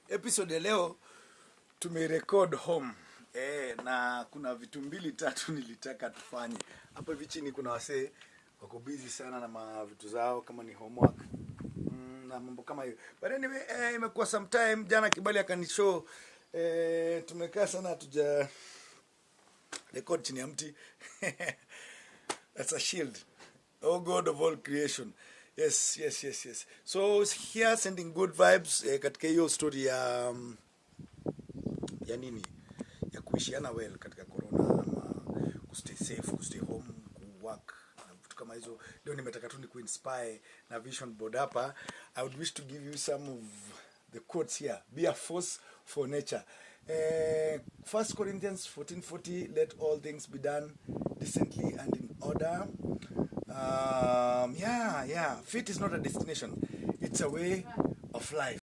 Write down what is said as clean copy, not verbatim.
Episode ya leo tumerecord home. Na kuna vitu mbili tatu nilitaka tufanye. Hapa hivi chini kuna wasee wako busy sana na mavitu zao kama ni homework na mambo kama hiyo. But anyway, imekuwa some time. Jana Kibali akanishow, tumekaa sana hatuja record chini ya mti. That's a shield. Oh God of all creation. Yes. So here sending good vibes, katika hiyo story ya nini, ya kuishiana well katika corona ama kustay safe, kustay home, kuwork na vitu kama hizo. Leo nimetaka tu ni kuinspire na vision board hapa. I would wish to give you some of the quotes here. Be a force for nature. 1 Corinthians 14:40, let all things be done decently and in order. Yeah. Fit is not a destination. It's a way of life.